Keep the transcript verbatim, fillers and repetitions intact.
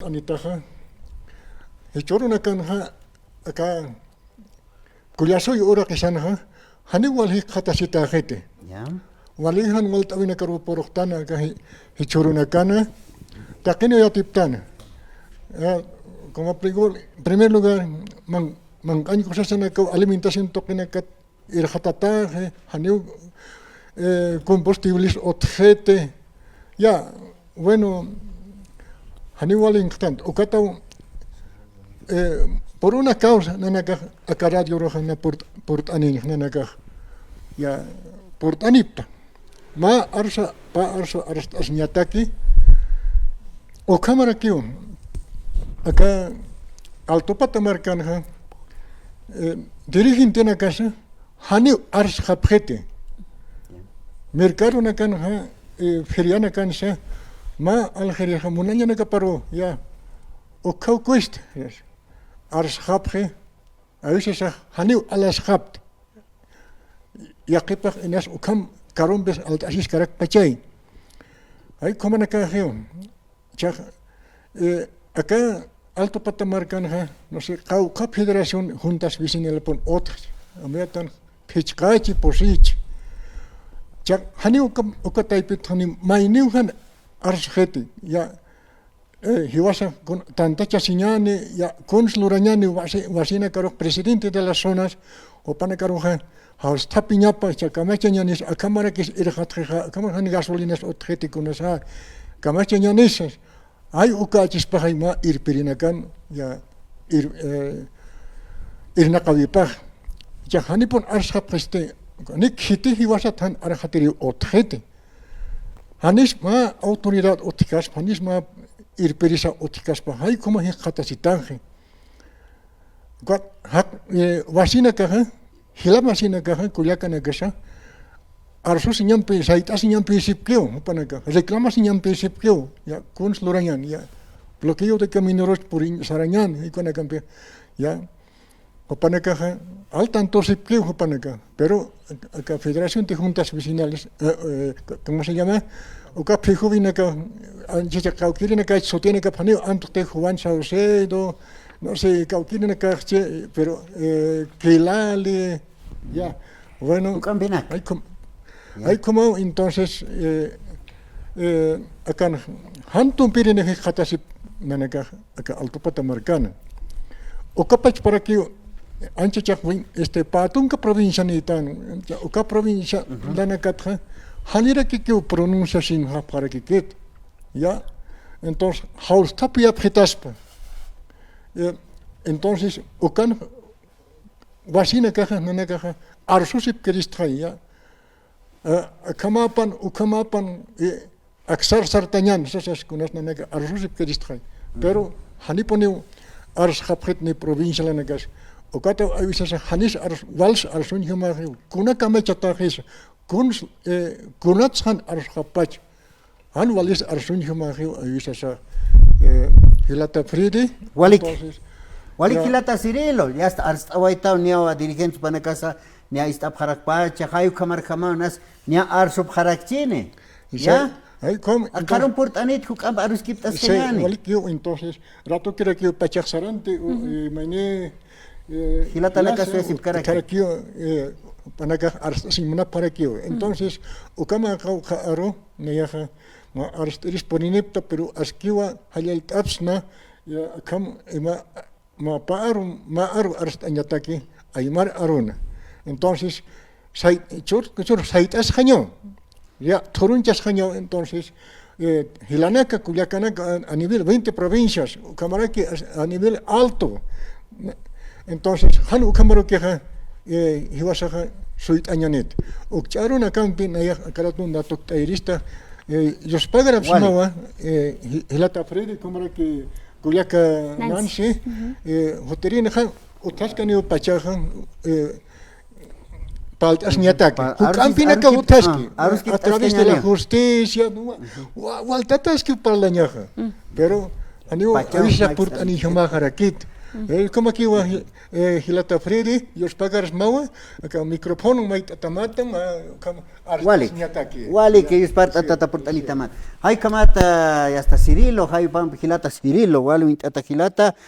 Anitaxa, jichhürunakanxa, aka kullasuy uraqisanxa, janiw wal jikxatasitäxiti. Ya. Wali jan walt'äwinakaruw puruxtana aka ji-, jichhürunakana, taqiniw yatiptana. Ya, como prigo-, primer lugar, man-, manq'añ kusasanakaw alimentación tuqinakat irxatatäxi, janiw, eh, combustibles utjxiti. Ya, bueno, janiw wal inkxtanta. Ukataw, eh, por una causa, nanakax aka radioruxa na purt-, purt'aniñ, nanakax. Ya, purt'anipta. Mä arsa, pä arsa, arst'asiñataki, ukhamarakiw, aka Altupata markanxa, eh, dirigentenakasa, janiw arsxapxiti. Mercadonakanxa, eh, ferianakansa, mä Algeriaxa, munañanakaparu, ya, ukhaw cuesta, arsxapxi, a veces janiw alasxapti. Yaqhipax inas ukham karumpis alt'asiskarakpachay. Ay, ukhamanakaxiw. Chax, eh, aka Altupata markanxa, no sé, qawqha federación juntas vecinalpun utjchi. Amuyatan phichqachi, pusichi. Chax, janiw uka, uka taypit janiw mayniw jan arsxiti. Ya, eh, jiwasa kun-, tantachasiñäni, ya, kuns lurañäni wasi-, wasinakarux presidente de las zonas, jupanakaruxa, jawsthapiñapa, cha kamachañanis, akhamarakis irxatxixa, akhamax jan gasolinas utjiti kunasa, kamachañanisas, ay ukächispaxay mä irpirinakan, ya, ir-, eh, irnaqawipax. Cha janipun arsxapxisti, ni khiti jiwasat jan arxatiriw utjiti. Janis mä autoridad utjkaspa, janis mä irpirisa utjkaspa, jay ukhama jikxatasitanxi. Ukat, jak, eh, wasinakaxa, jila wasinakaxa, kullakanakasa, arsusiñampi, sayt'asiñampisipkiw, jupanakax, reclamasiñampisipkiw, ya, kuns lurañän, ya, bloqueo de camioneros puriñ sarañän, jay ukanakampi, ya. Jupanakaxa, al tanto sipkiw jupanaka. Pero, aka Federación de Juntas Vecinales, eh, eh, ¿cómo se llama? Uka phijubinaka, anchicha kawkïrinaka, sutinaka, phaniw, Antoqte Juan Saucedo, no sé, kawkïrinaka, che, pero, eh, Quilali, ya. Bueno, uk'ampinak. Ay, com-, ya. Ay, como, entonces, eh, eh, akan, jan tumpirinix jikxatasip nanakax, aka Altupata markana. Ukapachparakiw, anchachaq win-, este, pä tunka provincianïtan, uka provincia, ujú, nanakatxa, janirakikiw pronunciasinxapxarakikit. Ya, entonces, jawsthapi yapxitaspa. Eh, entonces, ukan wasinakaxa, nanakaxa, arsusipkiristxay, ya. Eh, akhamapan, ukhamapan, eh, aksar sartañän, sasas kunas nanaka arsusipkiristxay. Pero, janipuniw arsxapxit ni provincialanakas. Ukataw a veces janis ars-, wals arsuñ jumaxiw. Kuna kamachataxis, kuns, eh, kunats jan arsxapach. Jan walis arsuñ jumaxiw, a veces, eh, jilata Freddy. Walik. Entonces, walik ya. Jilata Cirilo, ya está, arst'awaytaw niyawa dirigentes panakasa, niya ist'apxarakpacha, jay ukhamarjamaw nas, niya arsupxarakchini. Ya. Ay, ¿cómo? Aqharun purt'anit juk'amp aruskipt'askañäni. Walikiw, entonces, ratokirakiw pachax saranti, u, eh, mayni, eh, jilatanakas jilasa, sipkarakiw. Utjarakiw, eh, panakax arst'asiñ munapxarakiw. Entonces, ukhama qawqha aru, nayaxa, mä arst'iris purinipta, pero askiwa jallallt'apsna, ya, akham, ima, mä pä aru, mä aru arst'añataki, aymar aruna. Entonces, say-, chur, chur sayt'asxañaw, ya, thurunchasxañaw, entonces, eh, jilanaka, kullakanaka, a, a nivel veinte provincias, ukhamaraki a, a nivel alto. Entonces, jan ukhamarukixa, eh, jiwasaxa suyt'añanit. Ukch'arunakampi, nayax aka ratun tukt'ayirista, eh, yuspagarapxsmawa, eh, ji-, jilata Freddy, ukhamaraki kullaka Nancy. Nancy, eh, jutirinxa, utjaskaniw pachaxa, eh, parlt'asñataki. Pa-, juk'ampinaka aruskip-, utjaski, ah, aruskip-, a través de la justicia, no, wa-, waltataski parlañaxa. Pero, janiw, pachaw, a veces, purt'aniñ jumaxarakit. Eh, ukhamakiwa, eh, jilata Freddy, yuspagarasmawa, aka micrófono mayt'atamatam, ah, ukham Walik, arst'asiñataki. walik, yuspart'atatapurt'anitamat. Jaykamata, yasta Cirilo, jaypampi jilata Cirilo, wal uñt'ata jilata,